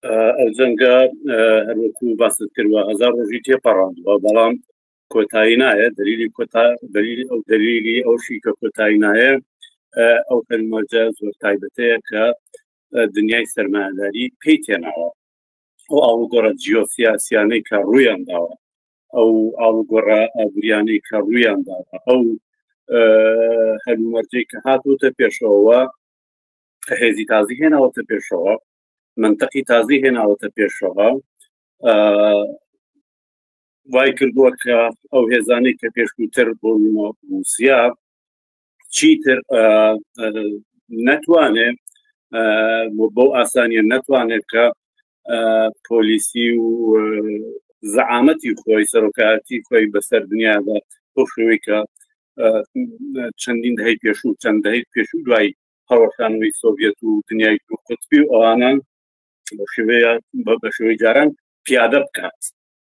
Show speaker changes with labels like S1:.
S1: ئەو جەنگە هەروەکو باست کردوە هەزار ڕۆژی تێپەڕاندووە بەڵام کۆتایی نایە دلیلی کۆتا دلیلی ئەو دلیلی ئەوشی کە کۆتایی نایە ئەو هەلومەرجە زۆر تایبەتەیە کە دنیای سەرمایەداری پێی تێناوە ئەو ئاڵوگۆڕە جیۆسیاسیانەی کە ڕوویان داوە ئەو ئاڵوگۆڕە ئابووریانەی کە ڕوویان داوە ئەو هەلومەرجەی کە هاتووتە پێشەوە هێزی تازی هێناوەتە پێشەوە منطقی تازی هێناوەتە پێشەوە وای کردووە کە ئەو هێزانەی کە پێشووتر بۆ رووسیا چیتر نەتوانێت بەو ئاسانیە نەتوانێت کە پۆلیسی و زەعامەتی خۆی سەرۆکایەتی خۆی بەسەر دنیادا بۆ شێوەی کە چەندین دەهەی پێشوو چەند دەهەی پێشوو دوای هەڵوەشانەوەی سۆڤیەت و دنیای دوو قوتبی و ئەوانە بە شێوەیە بە شێوەی جاران پیادە بکات.